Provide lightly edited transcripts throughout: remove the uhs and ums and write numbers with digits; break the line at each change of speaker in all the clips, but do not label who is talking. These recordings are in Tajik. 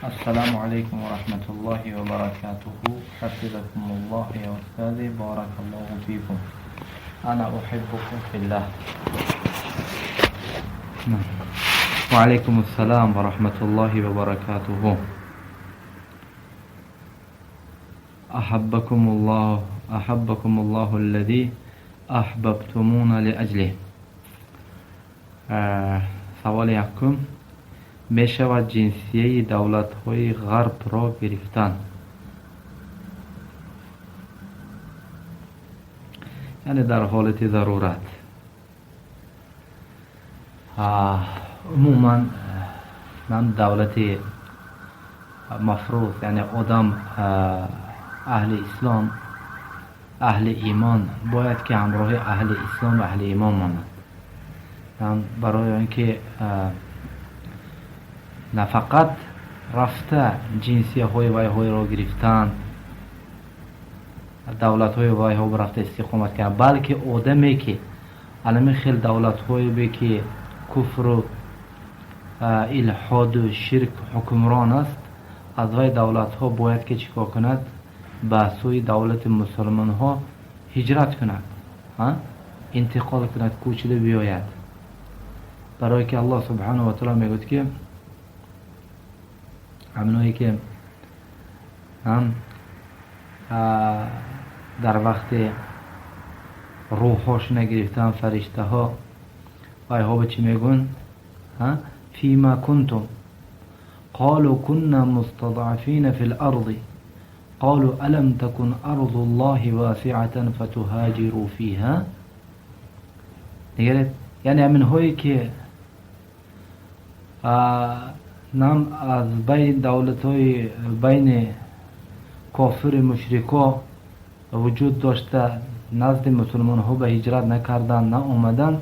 Ассалому алайкум ва раҳматуллоҳи ва баракатуҳу. Ҳафизакумуллоҳ я устози, баракаллоҳу фикум. Ана уҳиббукум филлаҳ. Ва алайкум ассалом ва раҳматуллоҳи ва баракатуҳу. Аҳаббакумуллоҳ, аҳаббакумуллоҳу аллази аҳбабтумуна лиаҷлиҳ. Саволи якум: мешавад ҷинсияи давлатҳои ғарбро гирифтан? Яъне дар ҳолати зарурат. Умуман ман давлати мафруз, яъне одам аҳли ислом, аҳли имон бояд ки ҳамроҳи аҳли ислом ва аҳли имон монад. Барои он ки на фақат рафта ҷинсияҳои вайҳоеро гирифтан, давлатҳои вайҳо рафта истиқомат кардан, балки одаме ки алами хел давлатҳое ки куфру илҳоду ширк ҳукмрон аст, аз вай давлатҳо бояд ки чӣ кор кунад? Ба сӯи давлати мусулмонҳо ҳиҷрат кунад, интиқол кунад, кӯчида биёяд. Барое ки Аллоҳ субҳанаҳу ва таъоло мегӯяд ки ҳаминое ки ҳам дар вақти рӯҳҳошона гирифтан фариштаҳо вайҳо ба чӣ мегӯянд? Фима кунтум қолу кунна мустадъафина фил арди қолу алам такун арзу ллоҳи васиатан фатуҳаҷиру фиҳа. Нигаред, яъне ҳаминҳое ки нам аз байн давлатҳои байни кофири мушрико вуҷуд дошта назди мусулмонҳо ба ҳиҷрат накардан, наомадан,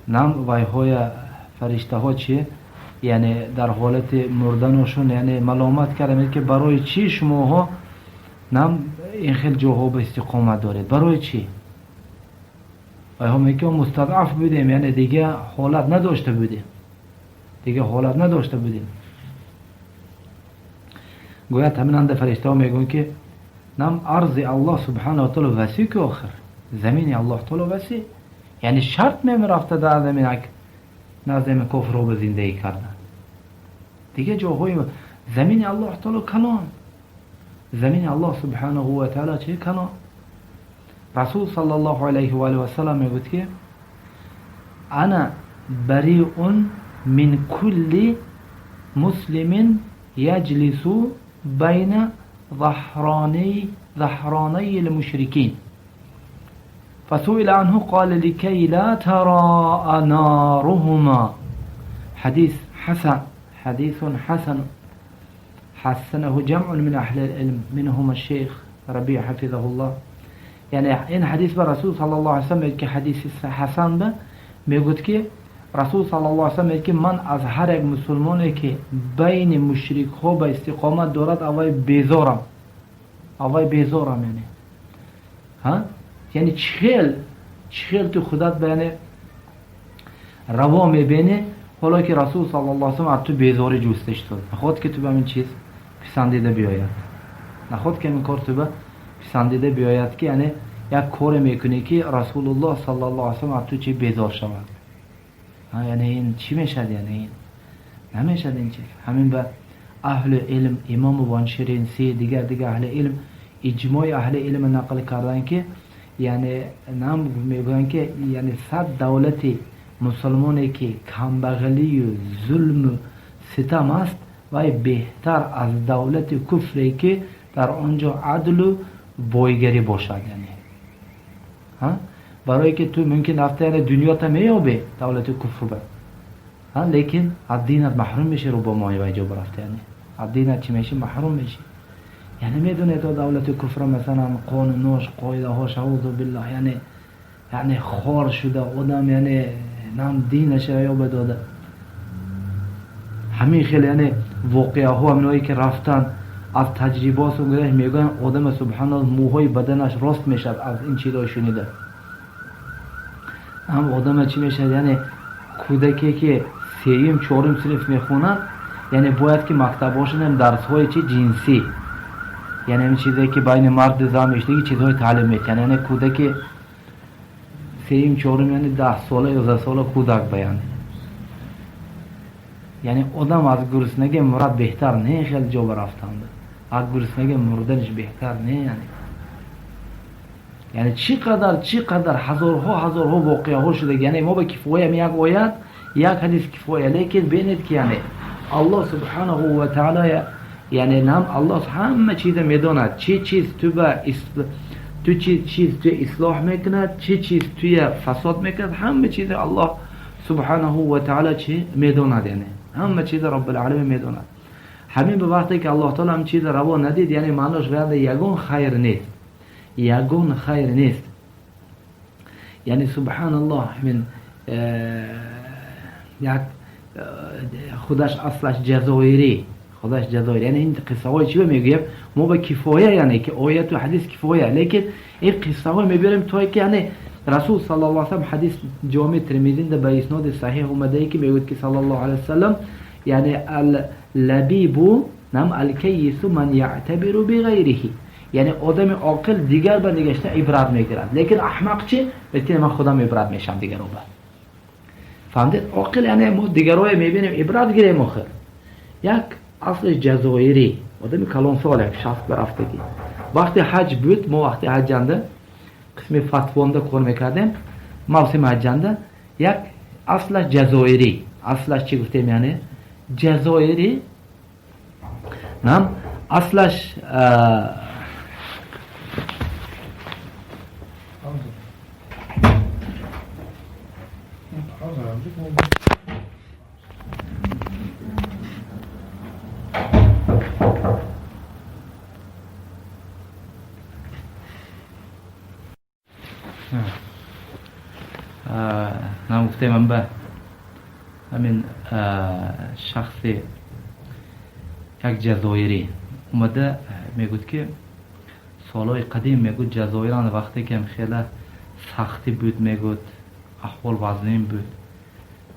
нам вайҳоя фариштаҳо чи, яъне дар ҳолати мурданошон, яъне маломат карданд ки барои чӣ шумоҳо нам ин хел ҷоҳо ба истиқомат доред, барои чӣ? Вайҳо мегӯянд ки мустадъаф будем, яъне дига ҳолат надошта будем, дига ҳолат надошта будем. Гӯяд ҳаминанда фариштаҳо мегӯянд ки нам арзи Аллоҳ субҳанаҳу ва таъоло васеъ ки охир замини Аллоҳ таъоло васеъ, яъне шарт мемерафта дар замин назди ҳамин кофирҳо ба зиндагӣ кардан. Дига ҷоҳои замини Аллоҳ таъоло калон, замини Аллоҳ субҳанаҳу ва таъоло чи калон. Расул саллаллоҳу алайҳи ва олиҳи васаллам мегӯяд ки ана бариун мин кулли муслимин яҷлису байна ظهراني المشركين فسئل عنه قال لكي لا تراء نارهما. حديث حسن، حديث حسن حسنه جمع من أهل العلم منهم الشيخ ربيع حفظه الله. یعنی این حدیث به رسول صلی الله علیه وسلم که حدیث حسن به میگوید که رسول صلی الله علیه وسلم میگه که من از هر یک مسلمانی که بین مشرک ها به استقامت دارد اوای بیزارم، اوای بیزارم. یعنی ها، یعنی چخیل تو خودت به یعنی روا میبینی، حالا که رسول صلی الله علیه وسلم از تو بیزاری جوستش داد، نخواد که تو به این چیز پسندیده بیاید، نخواد که این کار تو به پسندیده بیاید که یعنی یک کار میکنی که رسول الله صلی الله علیه وسلم از تو چی بیزار شود. یعنی این چی میشد؟ یعنی این نمیشد این چیز. همین به اهل علم، امام وانشرینسی دیگر دیگر اهل علم اجماع اهل علم نقل کردن که یعنی نام میگویند که یعنی صد دولت مسلمانی که کمبغلی و ظلم و ستم است وای بهتر از دولت کفری که در آنجا عدل و بایگری باشد. یعنی ها، برای که تو ممکن رفته یعنی دنیا تا میابی دولت کفر به ها، لیکن از دینت محروم میشی رو با مای وای جو رفته، یعنی از دینت چی میشی؟ محروم میشی. یعنی میدونی تو دولت کفر مثلا قانوناش قاعده هاش اعوذ بالله، یعنی خار شده آدم، یعنی نام دینش را یاب داده. همین خیلی یعنی واقعه ها همینایی که رفتن از تجربه گذشت میگن آدم سبحان الله موهای بدنش راست میشد از این چیزا شنیده. هم آدم چی میشد؟ یعنی کودکی که سیوم چهارم صنف میخوند، Яъне бояд ки мактабҳошонам дарсҳои чи ҷинсӣ, яъне ҳамин чизе ки байни марду зан мешудагӣ чизҳои таълим метиҳанд. Яъне кӯдаки сеюм, чорум, яъне 10 сола, 11 сола кӯдак ба яъне одам аз гуруснагӣ мурад беҳтар не, хеле ҷо ба рафтанд, аз гуруснагӣ мурданиш беҳтар не. Яъне чӣ қадар ҳазорҳо ҳазорҳо воқеаҳо шуда. Яъне мо ба кифоя як оят, як ҳадис кифоя, лекин бинед ки яъне Аллоҳ субҳанаҳу ва таъала, яъне нам Аллоҳ ҳама чиза медонад, чӣ чиз ту ба ту, чӣ чиз ту ислоҳ мекунад, чӣ чиз туя фасод мекунад. Ҳама чиза Аллоҳ субҳанаҳу ва таъала чӣ медонад, яъне ҳама чиза Роббулъаламин медонад. Ҳамин ба вақте ки Аллоҳ таъала ҳам чиза раво надид, яъне маънош ваянда ягон хайр нест, ягон хайр нест. Яъне субҳаналлоҳ, ҳамин як худаш аслаш ҷазоирӣ, худаш ҷазоирӣ. Яъне ин қиссаҳои чӣ мегӯям, мо ба кифоя, яъне ки ояту ҳадис кифоя, лекин ин қиссаҳо мебиёрем, то ки яъне Расул саллаллоҳу алайҳи васаллам, ҳадис Ҷомеи Термизинда ба исноди саҳиҳ омадае, ки мегӯяд ки саллаллоҳу алайҳи васаллам, яъне аллабибу нам алкайису ман яътабиру биғайриҳи, яъне одами оқил дигар ба нигашта ибрат мегирад, лекин аҳмақ чи мегӯяд? Ман худам ибрат мешавам дигаро ба. Фаҳмдед? Оқил яъне мо дигарое мебинем, ибрат гирем. Охир як асли ҷазоирӣ, одами калонсол, як 60 рафтагӣ, вақти ҳаҷ буд. Мо вақти ҳаҷанда қисми фатвонда кор мекардем, мавсими ҳаҷанда. Як аслаш ҷазоирӣ, аслаш чӣ гуфтем, яъне ҷазоирӣ нам аслаш. Нам гуфтем, ба ҳамин шахси як ҷазоирӣ омада мегӯд, ки солҳои қадим, мегӯд, Ҷазоиран вақте ки хеле сахтӣ буд, мегӯд, аҳвол вазнин буд,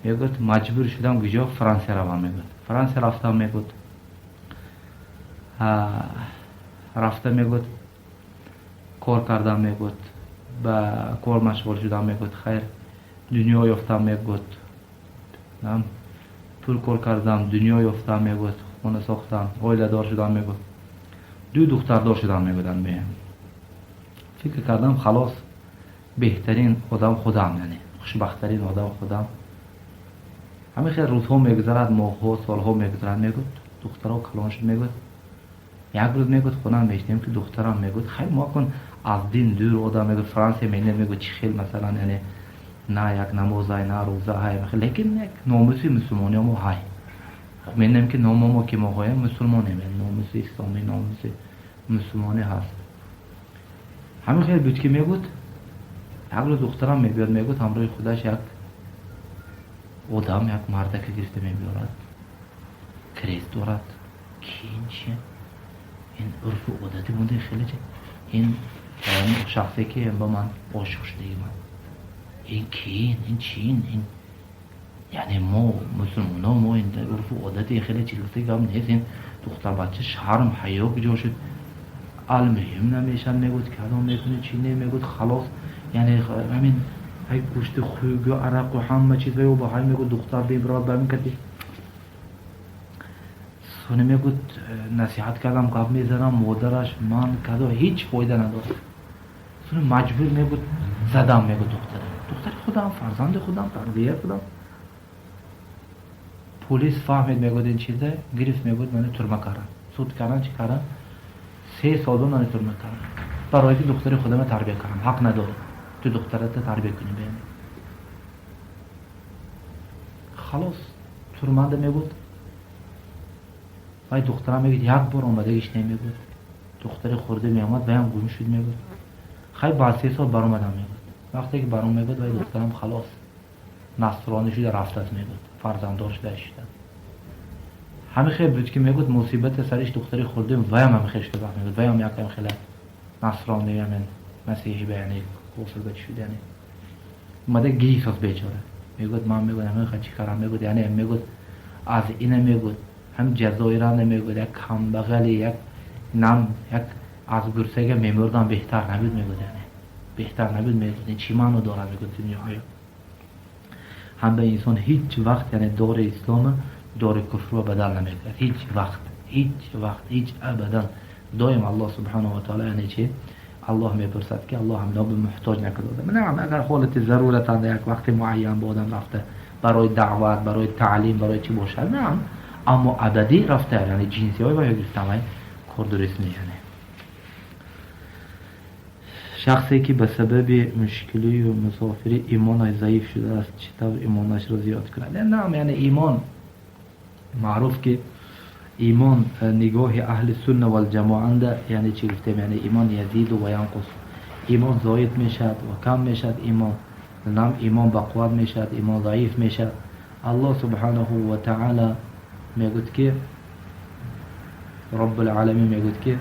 мегӯд, маҷбур шудам куҷо, Франсия равам. Мегӯд, Франсия рафтам, мегӯд, рафта, мегӯд, кор кардам, мегӯд, ба кор машғул шудам, мегӯд, хайр, дунё ёфтам, мегӯд, пул кор кардам, дунё ёфтам, мегӯд, хона сохтам, оиладор шудам, мегӯд, ду духтардор шудам, мегӯдам. Фикр кардам, халос, беҳтарин одам худам, яъне хушбахттарин одам худам. Ҳамин хел рӯзҳо мегузарад, моҳҳо, солҳо мегузарад, мегӯд, духтарҳо калон шуд. Мегӯд, як рӯз, мегӯд, хонам мешинем, ки духтарам, мегӯд, хайр, мо кун аз дин дур одам, мегӯд, Франсия менем, мегӯд, чӣ хел, масалан, яъне на як намозай, на рӯза ҳай, лекин як номуси мусулмониё мо ҳай менем, ки номо мо ки мо ҳоем мусулмонем, номуси исломӣ, номуси мусулмонӣ ҳаст. Ҳамин хел буд, ки, мегӯд, як рӯз духтарам мебиёд, мегӯд, ҳамроҳи худаш як одам, як мардака гирифта мебиёрад, крест дорад. Ки ин чи, ин урфу одати бунда хеле, ин шахсе ки ба ман ошиқ шудаги ман, ин киин, ин чин, ин яъне мо мусулмоно, мо ин урфу одати хеле чиз гап нест. Ин духтарбача шарм ҳаё куҷо шуд? Алмуҳим, намешад, мегӯд, кадом мекунӣ, чи не, мегӯд, халос, яъне ҳамин ҳай гӯшти хугу арақу ҳама чиз ва ба ҳай, мегӯд, духтар бебирод ба ҳамин кади. Сони, мегӯд, насиҳат кардам, гап мезанам, модараш, ман кадо, ҳеҷ фоида надошт. Сони маҷбур, мегӯд, задам, мегӯд, духтара, духтари худам, фарзанди худам, тарбия худам. Полис фаҳмид, мегӯд, ин чиза гирифт, мегӯд, мани турма кардан, суд кардан, чӣ кардан, 3 сол мани турма кардан, барои ки духтари худама тарбия кардам. Ҳақ надорӣ ту духтарата тарбия кунӣ. Бе халос, турманда, мегӯд, вай духтарам, мегӯд, як бор омадагиш не, мегӯд, духтари хурда меомад, ваям гум шуд. Мегӯд, хай, баъд 3 сол баромадам, мегӯд. Вақте ки баром, мегӯд, вай духтарам халос насронӣ шуда рафтааст, мегӯд, фарзанддор шуда шуда. Ҳамин хел буд, ки, мегӯд, мусибати сариш духтари хурдем, ваям ҳамин хел шуда, мегӯд, ваям якам хеле насронӣ, яъне масеҳӣ ба, яъне кофир ба шуд, яъне омада гирифт, бечора. Мегӯд, ман, мегӯд, ҳамин хел чӣ кардам, мегӯд, яъне, мегӯд, аз ина, мегӯд, Ҳам Ҷазоира намегӯяд, як камбағали, як нам, як аз гурсага мемурдам беҳтар набуд, мегӯяд, яъне беҳтар набуд, мегӯяд, чӣ маъно дорад, мегӯяд, дунё ҳаёт. Ҳам ба инсон ҳеҷ вақт, яъне дори ислома дори куфрро бадал намекунад, ҳеҷ вақт, ҳеҷ вақт, ҳеҷ абадан. Доим Аллоҳ субҳанаҳу ва таъала, яъне чи, Аллоҳ мепурсад, ки Аллоҳ ҳамино ба муҳтоҷ накарда. Наам, агар ҳолати заруратанда як вақти муайян ба одам рафта барои даъват, барои таълим, барои чӣ бошад, наам, аммо абадӣ рафта, яъне ҷинсиҳои ва гирифтан, вай кор дуруст не. Яъне шахсе ки ба сабаби мушкилию мусофирӣ имонаш заиф шудааст, чӣ тавр имонашро зиёд кунад? Наам, яъне имон маъруф ки имон нигоҳи аҳли сунна валҷамоанда, яъне чӣ гуфтем, яъне имон язиду ва янқус, имон зоид мешавад ва кам мешавад, имон нам имон бақувват мешавад, имон заиф мешавад. Аллоҳ субҳанаҳу ва таъала мегӯяд ки, Роббулъаламин мегӯяд ки: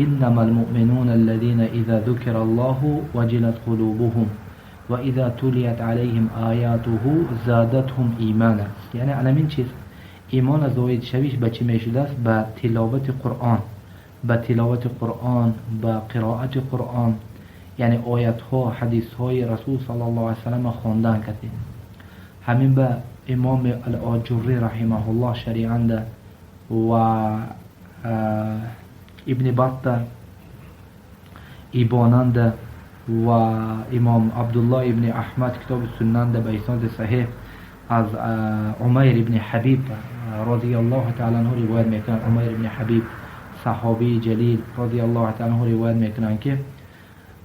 إنما المؤمنون الذين إذا ذكر الله وجلت قلوبهم وإذا تليت عليهم آياته زادتهم إيمانا. یعنی علمین چیز ایمان زاید شویش به چی میشده است؟ به تلاوت قرآن، به تلاوت قرآن، به قرائت قرآن، یعنی آیت ها، حدیث های رسول صلی الله علیه وسلم خواندن کردیم. همین به امام الآجری رحمه الله شریعانده و ابن بطه ایباننده و امام عبدالله ابن احمد کتاب سننده به اسناد صحیح از عمیر ابن حبیب رضی الله تعالی عنه روایت میکنند. عمیر ابن حبیب صحابی جلیل رضی الله تعالی عنه روایت میکنند که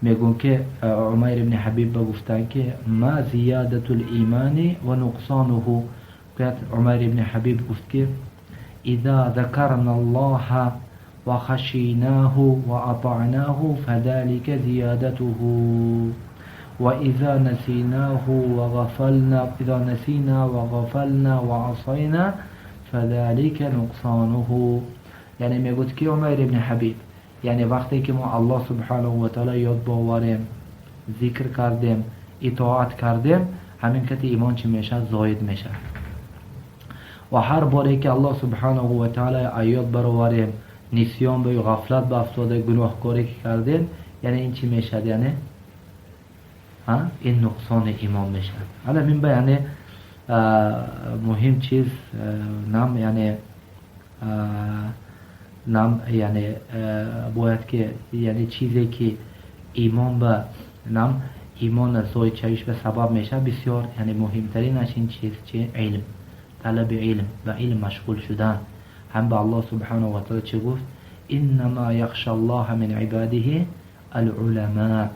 میگون که عمیر ابن حبیب گفتند که ما زیادت الایمان و نقصانه. عمیر ابن حبیب گفت که اذا ذکرنا الله وخشیناه وأطعناه فذلك زيادته وإذا نسيناه وغفلنا، إذا نسينا وغفلنا وعصينا فذلك نقصانه. یعنی میگوید که عمر ابن حبیب، یعنی وقتی که ما الله سبحانه و تعالی یاد باوریم، ذکر کردیم، اطاعت کردیم، همین که ایمان چی میشه؟ زاید میشه. و هر باری که الله سبحانه و تعالی یاد برآوریم، نسیان به غفلت به افتاده، گناهکاری که کردیم، یعنی این چی میشد؟ یعنی این نقصان ایمان میشد. حالا من به یعنی مهم چیز نام، یعنی نام، یعنی باید که یعنی چیزی که ایمان به نام ایمان زاید شویش به سبب میشه، بسیار یعنی مهمترینش این چیز چه؟ علم، طلب علم، به علم مشغول شدن. هم به الله سبحانه و تعالی چه گفت؟ انما یخشى الله من عباده العلماء.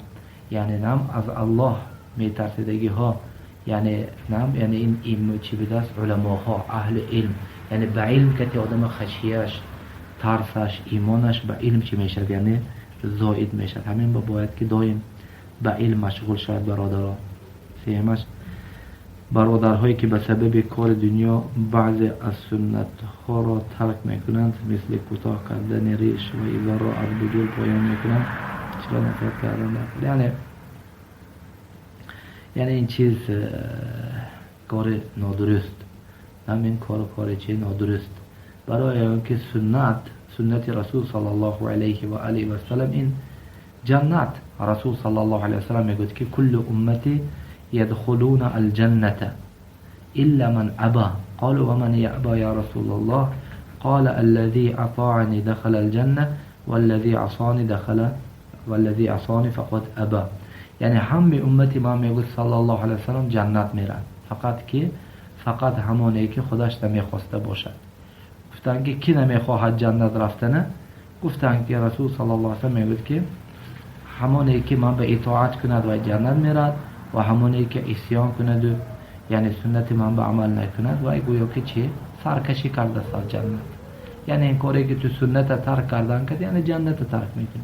یعنی نام از الله میترسیدگی ها، یعنی نام یعنی این علم چی بدست؟ علماها، اهل علم. یعنی به علم که آدم خشیش، ترسش، ایمانش به علم چی میشد؟ یعنی زاید میشد. همین با باید که دایم به علم مشغول شد برادرها. سیمش برادرهایی که به سبب کار دنیا بعضی از سنت ها را ترک میکنند، مثل کوتاه کردن ریش و ایزار را از بجول پایان میکنند، چرا نصیحت کردن؟ یعنی این چیز کار نادرست، همین کار چه نادرست، برای اینکه سنت رسول صلی الله علیه و آله و سلم این جنت. رسول صلی الله علیه و سلم میگوید که کل امتی يدخلون الجنة إلا من أبى. قالوا ومن يأبى يا رسول الله؟ قال الذي أطاعني دخل الجنة والذي عصاني دخل والذي عصاني فقد أبى. یعنی همه امتی ما میگوید صلی الله علیه وسلم جنت میرن، فقط که فقط همانه که خودش نمیخواسته باشد. گفتن که کی نمیخواهد جنت رفتنه؟ گفتن که رسول صلی الله علیه وسلم میگوید که همانه که من به اطاعت کند و جنت میرد و همانه که عصیان کند، یعنی سنت من به عمل نکند و گویا که چی سرکشی کرده است از جنت. یعنی این کاری که تو سنت ترک کردن کرد، یعنی جنت ترک میکنی.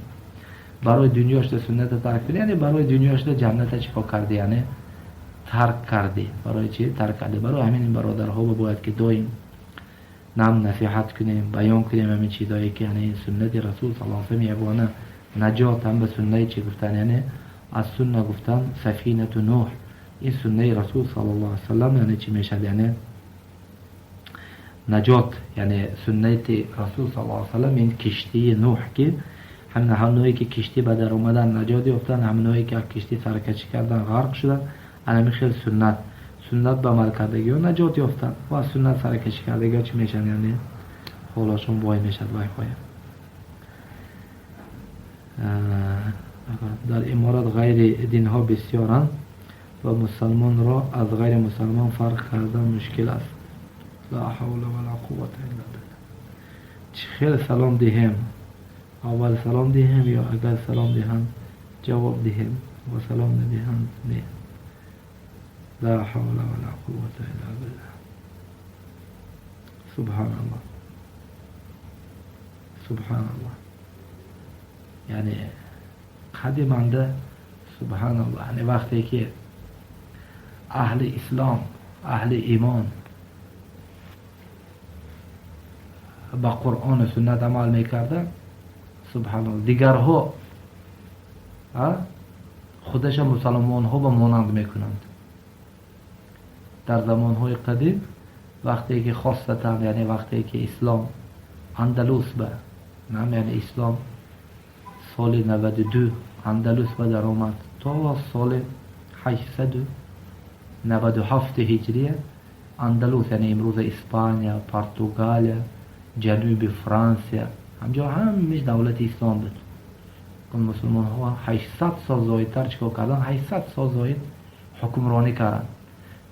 برای دنیاش سنت ترک کردی، یعنی برای دنیاش جنت چیکار کردی؟ یعنی ترک کردی. برای چی ترک کردی؟ برای همین این برادرها باید که دایم نام نصیحت کنیم، بیان کنیم همین چیزایی که یعنی سنت رسول صلی الله علیه و سلم یگانه نجات هم به سنت چی گفتن، یعنی از سنت گفتن سفینه نوح، این سنت رسول صلی الله علیه و سلم یعنی چی میشد؟ یعنی наҷот, яъне суннати расул саллаллоҳу алайҳи васаллам ин киштии Нӯҳ, ки ҳамоное ки киштӣ ба дар омадан наҷот ёфтанд, ҳамоное ки аз киштӣ саркашӣ кардан ғарқ шуданд. Анами хел суннат ба амал кардагиҳо наҷот ёфтанд ва аз суннат саркашӣ кардагиҳо чӣ мешаванд? Яъне ҳолашон бой мешавад. Вайҳоя дар иморат ғайри динҳо бисёранд ва мусалмонро аз ғайри мусалмон фарқ кардан мушкил аст. Ла ҳавла ва ла қуввата илла билла. Чӣ хел салом диҳем? Аввал салом диҳем ё агар салом диҳанд ҷавоб диҳем ва салом надиҳанд не? Ла ҳавла ва ла қуввата илла билла. Субҳаналлоҳ, субҳаналлоҳ. Яъне қадиманда, субҳаналлоҳ, яъне вақте ки аҳли ислом, аҳли имон ба қуръону суннат амал мекарданд, субҳаналлоҳ, дигарҳо худаша мусалмонҳо ба монанд мекунанд. Дар замонҳои қадим вақте ки хосатан, яъне вақте ки ислом Андалус ба нам, яъне ислом соли 92 Андалус ба даромад то соли 897 ҳиҷрия Андалус, яъне имрӯза Испания, Португалия, ҷануби Франсия, ҳамҷо ҳамеш давлати ислом буд. Мусулмонҳо 800 сол зоидтар чикор карданд? 800 сол зоид ҳукмронӣ карданд.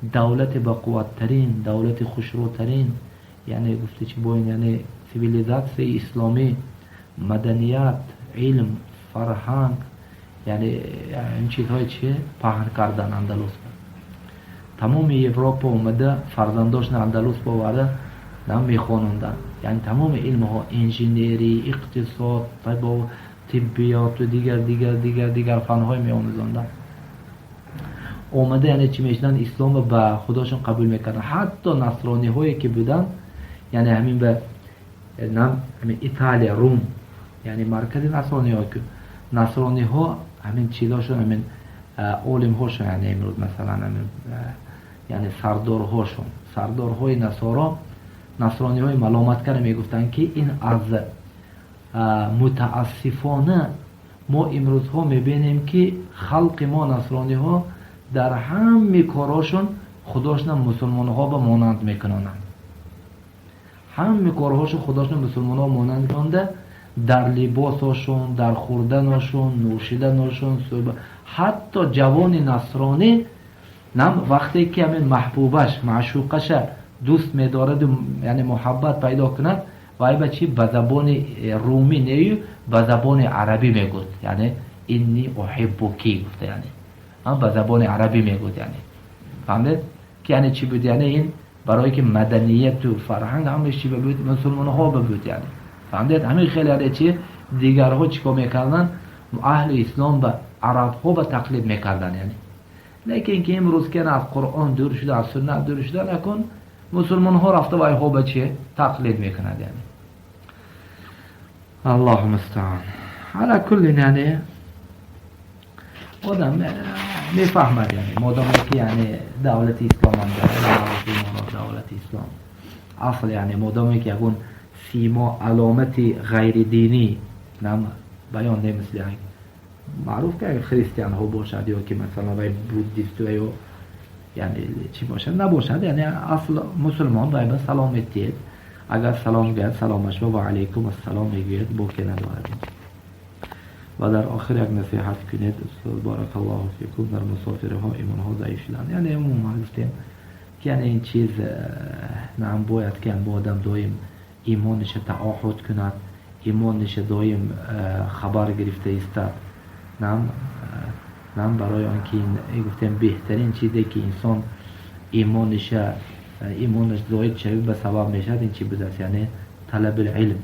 Давлати бақувваттарин, давлати хушрӯтарин, яъне гуфти чӣ боин, яъне цивилизатсияи исломӣ, маданият, илм, фарҳанг, яъне ин чизҳое чи паҳн кардан Андалус. Тамоми Европа омада фарзандошна Андалус боварда нам мехононданд. Яъне тамоми илмҳо, инженерӣ, иқтисод, тиббиёту дигар дигар дигар дигар фанҳое меомӯзонданд. Омада, яъне чӣ мешуданд? Исломро ба худошон қабул мекарданд. Ҳатто насрониҳое ки буданд, яъне ҳамин ба нам ҳамин Италия, Рум, яъне маркази насрониҳо, ки насрониҳо ҳамин чизошон, ҳамин олимҳошон, яъне имрӯз масалан ҳамин яъне сардорҳошон, сардорҳои насоро насрониҳои маломаткара мегуфтанд, ки ин аз мутаассифона мо имрӯзҳо мебинем, ки халқи мо насрониҳо дар ҳами корҳошон худошона мусулмонҳо ба монанд мекунонанд. Ҳами корҳошон худошона мусулмонҳо монанд мекунонда, дар либосошон, дар хӯрданошон, нӯшиданошон, ҳатто ҷавони насронӣ нам вақте ки ҳамин маҳбубаш, маъшуқаша дӯст медораду, яъне муҳаббат пайдо кунад, вай ба чи ба забони румӣ нею, ба забони арабӣ мегӯд, яъне инни уҳиббуки гуфта, яъне ба забони арабӣ мегӯд. Яъне фаҳмед, ки яъне чӣ буд? Яъне ин барое ки маданияту фарҳанг ҳамаш чи буд? Мусулмонҳо буд. Яъне фаҳмед, ҳамин хеле яъне чи дигарҳо чӣ кор мекарданд? Аҳли ислом ба арабҳо ба тақлид мекарданд. Яъне лекин ки имрӯз ки аз қуръон дур шуда, аз суннат дур шуда, накун мусулмонҳо рафта вайҳо ба чи тақлид мекунад. Яъне аллоҳу мустаан. Ала куллин, яъне одам мефаҳмад, яъне модоме ки яъне давлати ислом, давлати ислом асл, яъне модоме ки ягон симо аломати ғайридинӣ нам баён немисли маъруф ки христианҳо бошад ё ки масалан вай буддист ё яъне чӣ бошад набошад, яъне асл мусулмон вай ба салом метиҳед. Агар салом гӯяд, саломаш ва алайкум ассалом мегӯяд, боке надорад. Ва дар охир як насиҳат кунед, устод, баракаллоҳу фикум. Дар мусофирҳо имонҳо заиф шуданд. Яъне умуман гуфтем, ки яъне ин чиз наам бояд ки бо одам доим имониша таоҳуд кунад, имониша доим хабар гирифта истад. Нам барои он ки гуфтем, беҳтарин чизе ки инсон имонаш зоид шавӣ ба сабаб мешавад, ин чӣ будааст? Яъне талаби илм,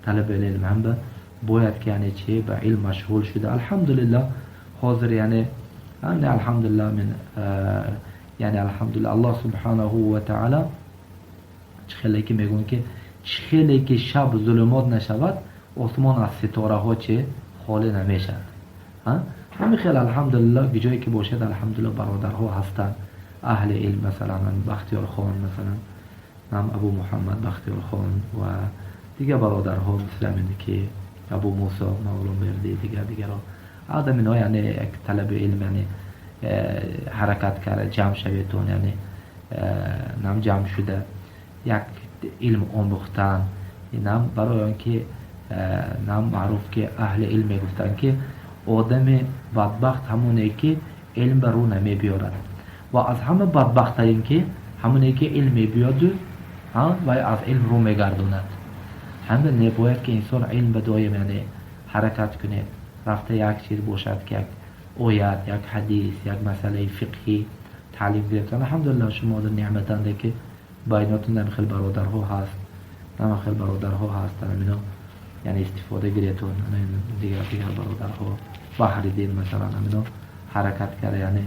талаби илм ҳам ба бояд ки яъне чи ба илм машғул шуда. Алҳамдулиллаҳ, ҳозир яъне алҳамдулиллаҳ, мин яъне алҳамдулиллаҳ, аллоҳ субҳанаҳу ва таъала чӣ хеле ки мегӯянд, ки чӣ хеле ки шаб зулумот нашавад, осмон аз ситораҳо чи холӣ намешавад. Ҳамин хел алҳамдулиллаҳ, ҷое ки бошад, алҳамдулиллаҳ, бародарҳо ҳастанд аҳли илм, масалан Бахтиёрхон, масалан. Нам Абу Муҳаммад Бахтиёрхон ва дигар бародарҳо, мисли ҳамине ки Абу Мусо Мавлонбердӣ, дигар дигарҳо, одам ино, яъне як талаби илм, яъне ҳаракат карда ҷамъ шаветон, яъне нам ҷамъ шуда як илм омӯхтан, нам барои он ки нам маъруф ки аҳли илм мегуфтанд, ки одами бадбахт ҳамоне ки илм ба рӯ намебиёрад, ва аз ҳама бадбахттарин ки ҳамоне ки илм мебиёду вай аз илм рӯ мегардонад. Ҳама не, бояд ки инсон илм ба доим, яъне ҳаракат кунед, рафта як чиз бошад, ки як оят, як ҳадис, як масъалаи фиқҳӣ таълим гирифтан. Алҳамдулиллаҳ, шумо неъматанде ки байнотон ҳамин хел бародарҳо ҳаст, ҳама хел бародарҳо ҳастанд. Ҳамино, яъне, истифода гиретон. Дигар дигар бародарҳо, Баҳриддин масалан, ҳамино ҳаракат карда, яъне.